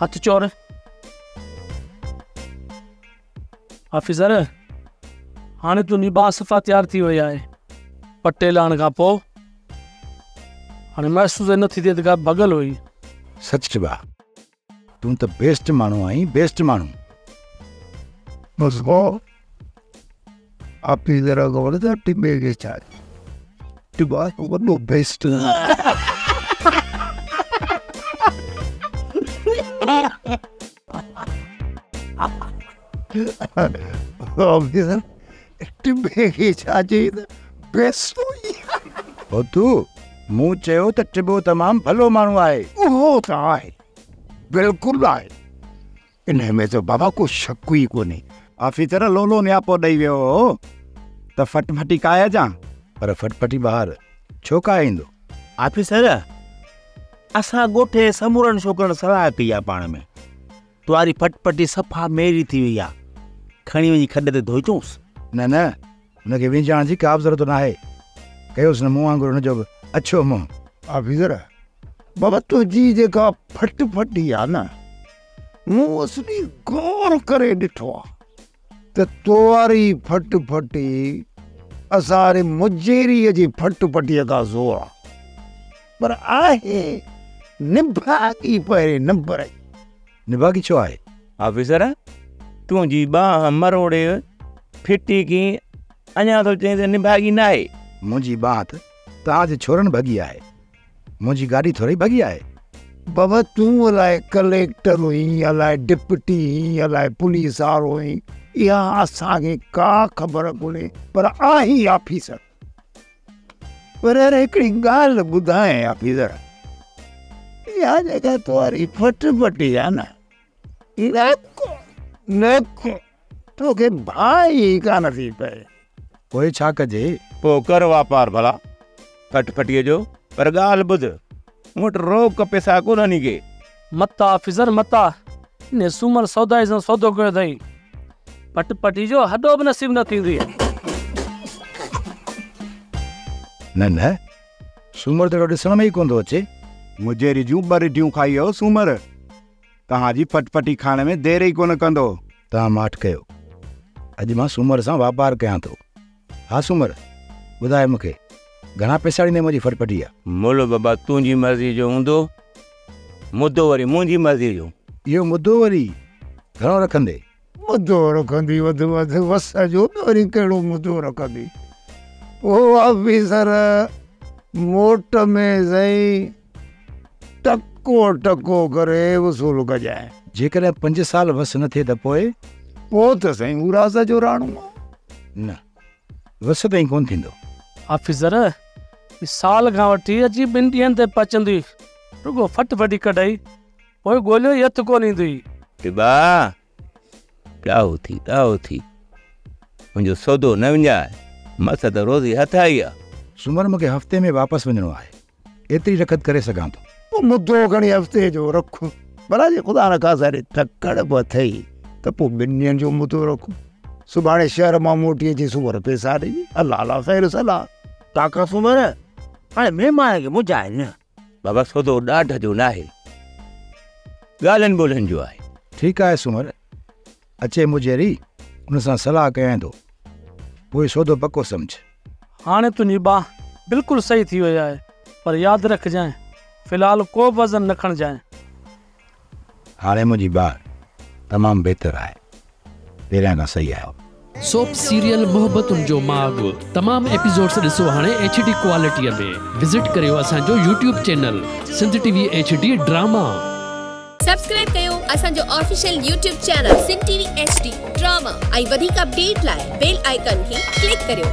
هٿ چور. آفيسر، هاڻي تنهنجي ٻانهن صفا تيار ٿي وئي آهي. پٽي لاهڻ کان پوء هاڻي محسوس ئي نٿي ٿئي ته ڪا ڀڳل هئي. سچ چئبا، تون ته بيسٽ ماڻهو آهين، بيسٽ ماڻهو. بس هو آفيسر کان وٺي ته ٽٻي کي ڇا ٽٻا وڏو بيسٽ. آفيسر ٽٻي کي ڇا چئي ته بيسٽ هئي. هوتو، مون چيو ته ٽٻو تمام ڀلو ماڻهو آهي. اهو ته آهي، بلڪل آهي، انهيء ۾ ته بابا ڪو شڪ ئي ڪونهي. آفيسر لولو نياپو ڏئي ويو هو ته ڦٽڦٽي ڪاهي اچان. پر ڦٽڦٽي ٻاهر ڇو ڪاهي ايندو؟ آفيسر، اسان ڳوٺ جي سمورن ڇوڪرن صلاح ڪئي آهي پاڻ ۾. تواري ڦٽڦٽي صفا ميري ٿي وئي آهي. کڻي وڃي کڏ تي ڌوئي اچونس. نه نه، هن کي وينجهائڻ جي ڪا به ضرورت ناهي. ڪيوس نه مون وانگر هن جو به اڇو منهن. آفيسر، بابا تنهنجي جيڪا ڦٽڦٽي آهي نه، مون اصلي غور ڪري ڏٺو آهي ته تو واري ڦٽڦٽي اسان واري مجيريء جي ڦٽڦٽيء کان زور آهي. پر آهي نڀاڳي پهرين نمبر جي. نڀاڳي ڇو آهي؟ آفيسر، تنهنجي ٻانهن مروڙي ڦٽي ڪين، اڃا ٿو چئين ته نڀاڳي ناهي. منهنجي ٻانهن ته توهان جي ڇورن ڀڳي آهي، منهنجي گاڏي ٿورئي ڀڳي آهي. بابا تون الائي ڪليڪٽر هئين، الائي ڊپٽي هئين، الائي پوليس وارو هئين، اها اسان کي ڪا خبر ڪونهي، پر آهين آفيسر. پر يار هڪڙي ڳالهه ٻڌايان آفيسر، اها جيڪا تواري ڦٽ ڦٽي آهي نه، لک لک توکي ڀانء ئي ڪانه ٿي پئي. پوء ڇا ڪجي؟ پوء ڪر واپار ڀلا ڦٽ ڦٽيء جو، پر ڳالهه ٻڌ، مون وٽ روڪ پئسا ڪونهن ڪي. متا آفيسر متا، انهيء سومر سودائي سان سودو ڪيو اٿئي. پٽ پٽي جو هڏو به نصيب نه ٿيندي. نه نه، سومر ته اهڙو ڏسڻ ۾ ئي ڪونه ٿو اچي. مجيري جون ٻه رڍيون کائي ويو سومر. توهان جي ڦٽ ڦٽي کائڻ ۾ دير ئي ڪونه ڪندو. توهان ماٺ ڪيو. اڄ مان سومر سان واپار ڪيان ٿو. ها سومر، ٻڌاء مون کي، گهڻا پئسا ڏيندين منهنجي ڦٽ ڦٽي جا؟ ملهه بابا تنهنجي مرضيء جو هوندو، مدو وري منهنجي مرضيء جو. اهو مدو وري گهڻو رکندي؟ مدو رکندي وڌ وڌ وس جو به وري ڪهڙو مدو رکندي. پوء آفيسر موٽ ۾ سائين ٽڪو ٽڪو ڪري وصول ڪجانء. جيڪڏهن پنج سال وس نه ٿئي ته پوء؟ پوء ته سائين هو راز جو راڻو آ. نه، وس تائين ڪونه ٿيندو. آفيسر، سال کان وٺي اچي ٻن ڏينهن تي پهچندي، رڳو ڦٽ ڦٽي ڪڍئي، پوء ڳوليو ئي هٿ ڪونه ايندئي. ٽٻا، ڏاهو ٿي، ڏاهو ٿي، منهنجو سودو نه وڃاء، مس ته روزي هٿ آئي آ. سومر مون کي هفتي ۾ واپس وڃڻو آهي. ايتري رکت ڪري سگهان ٿو. پوء مدو کڻي هفتي جو رک. ڀلا جي خدا نخواسته ايڏي تڪڙ به اٿئي ته پوء ٻن ڏينهن جو مدو رک. سڀاڻي شهر مان موٽي اچي سومر پئسا ڏئي. الله الله خير صلاح. ڪاڪا سومر، هاڻي مهمان کي منجهائي نه. بابا سودو ڏاڍ جو ناهي، ڳالهين ٻولهين جو آهي. ٺيڪ آهي سومر، اچي مجيري، ان سان صلاح ڪيائين ٿو، پوء سودو پڪو سمجهه. هاڻي تنهنجي ٻانهن بلڪل صحيح ٿي وئي آهي، پر ياد رکجانء، في الحال ڪو به وزن نه کڻجانء. هاڻي منهنجي ٻانهن تمام بهتر آهي، پهريان کان صحيح آهي. سوپ سيريل محبتن جو ماڳ تمام ايپيسوڊس ڏسو هاڻي ايڇ ڊي ڪوالٽي ۾ وزٽ ڪريو اسان جو YouTube channel Sindh T V H D drama. Subscribe ڪيو اسان جو official YouTube channel Sindh T V H D drama ۽ وڌيڪ اپڊيٽ لاء بيل آئيڪان کي ڪلڪ ڪريو.